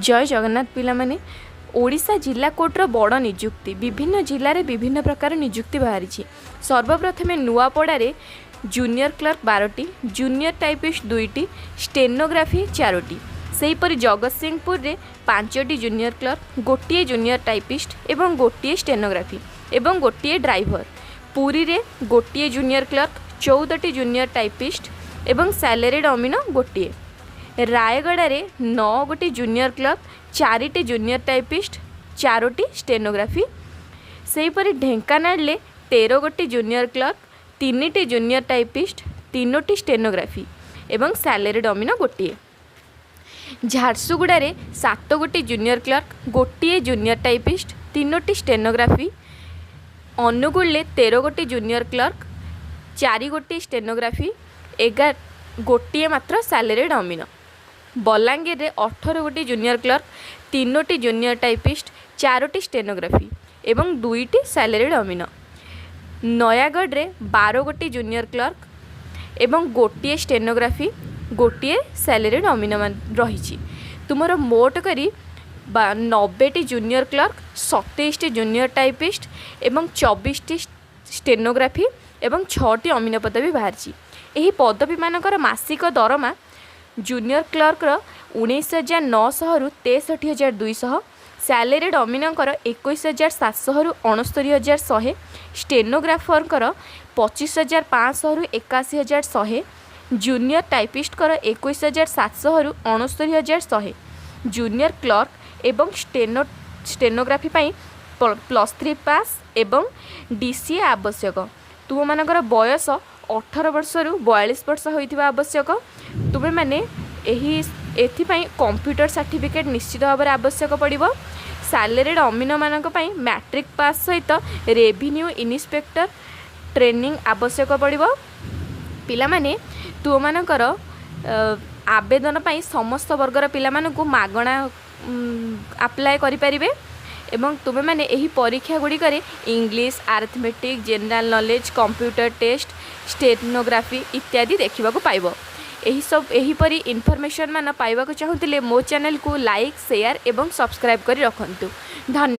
ଜୟ ଜଗନ୍ନାଥ ପିଲାମାନେ। ଓଡ଼ିଶା ଜିଲ୍ଲା କୋର୍ଟର ବଡ଼ ନିଯୁକ୍ତି। ବିଭିନ୍ନ ଜିଲ୍ଲାରେ ବିଭିନ୍ନ ପ୍ରକାର ନିଯୁକ୍ତି ବାହାରିଛି। ସର୍ବପ୍ରଥମେ ନୂଆପଡ଼ାରେ ଜୁନିୟର କ୍ଲର୍କ 12ଟି, ଜୁନିୟର ଟାଇପିଷ୍ଟ ଦୁଇଟି, ଷ୍ଟେନୋଗ୍ରାଫି ଚାରୋଟି। ସେହିପରି ଜଗତସିଂହପୁରରେ ପାଞ୍ଚଟି ଜୁନିୟର କ୍ଲର୍କ, ଗୋଟିଏ ଜୁନିୟର ଟାଇପିଷ୍ଟ ଏବଂ ଗୋଟିଏ ଷ୍ଟେନୋଗ୍ରାଫି ଏବଂ ଗୋଟିଏ ଡ୍ରାଇଭର। ପୁରୀରେ ଗୋଟିଏ ଜୁନିୟର କ୍ଲର୍କ, 14ଟି ଜୁନିୟର ଟାଇପିଷ୍ଟ ଏବଂ ସାଲାରିଡ୍ ଅମିନ ଗୋଟିଏ। ରାୟଗଡ଼ାରେ ନଅ ଗୋଟି ଜୁନିୟର କ୍ଲର୍କ, ଚାରିଟି ଜୁନିୟର ଟାଇପିଷ୍ଟ, ଚାରୋଟି ଷ୍ଟେନୋଗ୍ରାଫି। ସେହିପରି ଢେଙ୍କାନାଳରେ 13 ଗୋଟି ଜୁନିୟର କ୍ଲର୍କ, ତିନିଟି ଜୁନିୟର ଟାଇପିଷ୍ଟ, ତିନୋଟି ଷ୍ଟେନୋଗ୍ରାଫି ଏବଂ ସାଲାରିଡ୍ ଅମିନ ଗୋଟିଏ। ଝାରସୁଗୁଡ଼ାରେ ସାତ ଗୋଟି ଜୁନିୟର କ୍ଲର୍କ, ଗୋଟିଏ ଜୁନିୟର ଟାଇପିଷ୍ଟ, ତିନୋଟି ଷ୍ଟେନୋଗ୍ରାଫି। ଅନୁଗୁଳରେ 13 ଗୋଟି ଜୁନିୟର କ୍ଲର୍କ, ଚାରି ଗୋଟି ଷ୍ଟେନୋଗ୍ରାଫି, 11 ଗୋଟିଏ ମାତ୍ର ସାଲାରିଡ୍ ଅମିନ। ବଲାଙ୍ଗୀରରେ 18 ଗୋଟି ଜୁନିୟର କ୍ଲର୍କ, ତିନୋଟି ଜୁନିୟର ଟାଇପିଷ୍ଟ, ଚାରୋଟି ଷ୍ଟେନୋଗ୍ରାଫି ଏବଂ ଦୁଇଟି ସାଲାରିଡ୍ ଅମିନ। ନୟାଗଡ଼ରେ 12 ଗୋଟି ଜୁନିୟର କ୍ଲର୍କ ଏବଂ ଗୋଟିଏ ଷ୍ଟେନୋଗ୍ରାଫି, ଗୋଟିଏ ସାଲାରିଡ୍ ଅମିନ ରହିଛି। ତୁମର ମୋଟ କରି ବା 90ଟି ଜୁନିୟର କ୍ଲର୍କ, 27ଟି ଜୁନିୟର ଟାଇପିଷ୍ଟ ଏବଂ 24ଟି ଷ୍ଟେନୋଗ୍ରାଫି ଏବଂ ଛଅଟି ଅମିନ ପଦବୀ ବାହାରିଛି। ଏହି ପଦବୀମାନଙ୍କର ମାସିକ ଦରମା ଜୁନିୟର କ୍ଲର୍କର 19,900ରୁ 63,200, ସାଲାରିଡ୍ ଅମିନଙ୍କର 21,700ରୁ 69,100, ଷ୍ଟେନୋଗ୍ରାଫରଙ୍କର 25,500ରୁ 81,100, ଜୁନିୟର ଟାଇପିଷ୍ଟଙ୍କର 21,700ରୁ 69,100। ଜୁନିୟର କ୍ଲର୍କ ଏବଂ ଷ୍ଟେନୋଗ୍ରାଫି ପାଇଁ +3 ପାସ୍ ଏବଂ ଡିସିଏ ଆବଶ୍ୟକ। ତୁମମାନଙ୍କର ବୟସ 18 ବର୍ଷରୁ 42 ବର୍ଷ ହୋଇଥିବା ଆବଶ୍ୟକ। ତୁମେମାନେ ଏଥିପାଇଁ କମ୍ପ୍ୟୁଟର ସାର୍ଟିଫିକେଟ୍ ନିଶ୍ଚିତ ଭାବରେ ଆବଶ୍ୟକ ପଡ଼ିବ। ସାଲାରିଡ୍ ଅମିନମାନଙ୍କ ପାଇଁ ମ୍ୟାଟ୍ରିକ୍ ପାସ୍ ସହିତ ରେଭିନ୍ୟୁ ଇନ୍ସପେକ୍ଟର ଟ୍ରେନିଂ ଆବଶ୍ୟକ ପଡ଼ିବ। ପିଲାମାନେ, ତୁମମାନଙ୍କର ଆବେଦନ ପାଇଁ ସମସ୍ତ ବର୍ଗର ପିଲାମାନଙ୍କୁ ମାଗଣା ଆପ୍ଲାଏ କରିପାରିବେ ଏବଂ ତୁମେମାନେ ଏହି ପରୀକ୍ଷା ଗୁଡ଼ିକରେ English, arithmetic, general knowledge, computer test, stenography ଇତ୍ୟାଦି ଦେଖିବାକୁ ପାଇବ। ଏହିସବୁ ଏହିପରି ଇନଫର୍ମେସନ୍ ମାନ ପାଇବାକୁ ଚାହୁଁଥିଲେ ମୋ ଚ୍ୟାନେଲକୁ ଲାଇକ୍, ସେୟାର ଏବଂ ସବସ୍କ୍ରାଇବ୍ କରି ରଖନ୍ତୁ। ଧନ୍ୟ